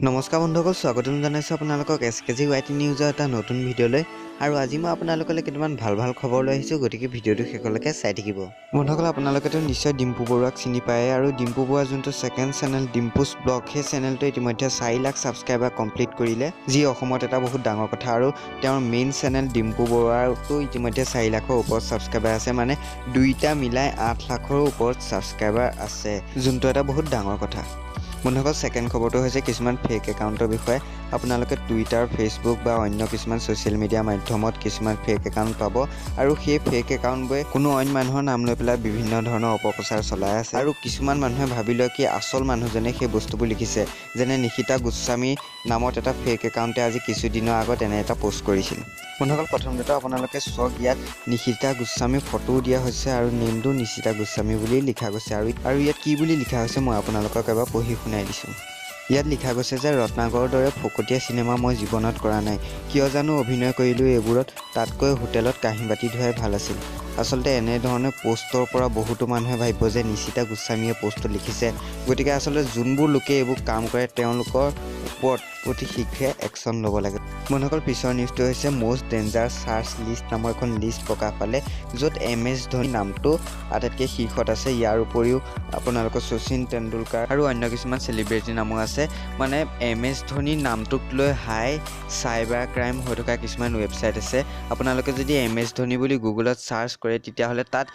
নমস্কাৰ বন্ধুসকল, স্বাগতম জনাইছোঁ আপোনালোকক এছ কে জি ৱাই টি নিউজৰ এটা নতুন ভিডিঅ'লৈ। আৰু আজি মই আপোনালোকলৈ কেইটামান ভাল ভাল খবৰ লৈ আহিছোঁ, গতিকে ভিডিঅ'টো শেষলৈকে চাই থাকিব। বন্ধুসকল, আপোনালোকেতো নিশ্চয় ডিম্পু বৰুৱাক চিনি পায়। আৰু ডিম্পু বৰুৱাৰ যোনটো ছেকেণ্ড চেনেল ডিম্পুছ ব্লগ, সেই চেনেলটোৱে ইতিমধ্যে 4 লাখ ছাবস্ক্ৰাইবাৰ কমপ্লিট কৰিলে, যি অসমত এটা বহুত ডাঙৰ কথা। আৰু তেওঁৰ মেইন চেনেল ডিম্পু বৰুৱাৰতো ইতিমধ্যে 4 লাখৰ ওপৰত ছাবস্ক্ৰাইবাৰ আছে, মানে দুইটা মিলাই 8 লাখৰো ওপৰত ছাবস্ক্ৰাইবাৰ আছে, যোনটো এটা বহুত ডাঙৰ কথা। বন্ধুসকল, ছেকেণ্ড খবৰটো হৈছে কিছুমান ফেক একাউণ্টৰ বিষয়ে। আপোনালোকে টুইটাৰ, ফেচবুক বা অন্য কিছুমান ছ'চিয়েল মিডিয়া মাধ্যমত কিছুমান ফেক একাউণ্ট পাব, আৰু সেই ফেক একাউণ্টবোৰে কোনো অইন মানুহৰ নাম লৈ পেলাই বিভিন্ন ধৰণৰ অপপ্ৰচাৰ চলাই আছে। আৰু কিছুমান মানুহে ভাবি লয় কি আচল মানুহজনে সেই বস্তুবোৰ লিখিছে। যেনে নিশিতা গোস্বামী নামত এটা ফেক একাউণ্টে আজি কিছুদিনৰ আগত এনে এটা পষ্ট কৰিছিল। বন্ধুসকল, প্ৰথমতে আপোনালোকে চাওক, ইয়াত নিশিতা গোস্বামীৰ ফটোও দিয়া হৈছে আৰু নেমটো নিশিতা গোস্বামী বুলি লিখা গৈছে। আৰু ইয়াত কি বুলি লিখা হৈছে মই আপোনালোকক এবাৰ পঢ়ি শুনাই দিছোঁ। ইয়াত লিখা গৈছে যে ৰত্নাকৰৰ দৰে ফকতীয়া চিনেমা মই জীৱনত কৰা নাই, কিয় জানো অভিনয় কৰিলোঁ এইবোৰত, তাতকৈ হোটেলত কাঁহী বাতি ধোৱাই ভাল আছিল। আচলতে এনেধৰণে পষ্টৰ পৰা বহুতো মানুহে ভাবিব যে নিশিতা গোস্বামীয়ে পষ্টটো লিখিছে। গতিকে আচলতে যোনবোৰ লোকে এইবোৰ কাম কৰে তেওঁলোকৰ ওপৰত অতি শীঘ্ৰে একশ্যন ল'ব লাগে। বন্ধুসকল, পিছৰ নিউজটো হৈছে মষ্ট ডেঞ্জাৰ চাৰ্চ লিষ্ট নামৰ এখন লিষ্ট প্ৰকাশ পালে, য'ত এম এছ ধোনী নামটো আটাইতকৈ শীৰ্ষত আছে। ইয়াৰ উপৰিও আপোনালোকৰ শচীন তেণ্ডুলকাৰ আৰু অন্য কিছুমান চেলিব্ৰিটিৰ নামো আছে। মানে এম এছ ধোনীৰ নামটোক লৈ হাই চাইবাৰ ক্ৰাইম হৈ থকা কিছুমান ৱেবছাইট আছে। আপোনালোকে যদি এম এছ ধোনী বুলি গুগলত চাৰ্চ কৰে তেতিয়াহ'লে তাত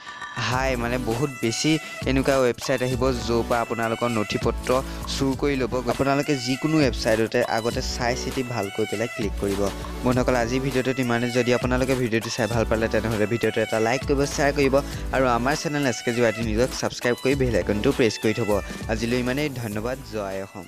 হাই মানে বহুত বেছি এনেকুৱা ৱেবছাইট আহিব, য'ৰ পৰা আপোনালোকৰ নথি পত্ৰ চুৰ কৰি ল'ব। আপোনালোকে যিকোনো ৱেবছাইটতে আগতে চাই চিতি ভালকৈ পেলাই ক্লিক কৰিব। বন্ধুসকল, আজিৰ ভিডিঅ'টোত ইমানেই। যদি আপোনালোকে ভিডিঅ'টো চাই ভাল পালে তেনেহ'লে ভিডিঅ'টো এটা লাইক কৰিব, শ্বেয়াৰ কৰিব আৰু আমাৰ channel S K G Y T নিউজক ছাবস্ক্ৰাইব কৰি বেল আইকনটো প্ৰেছ কৰি থ'ব। আজিলৈ ইমানেই, ধন্যবাদ, জয় অসম।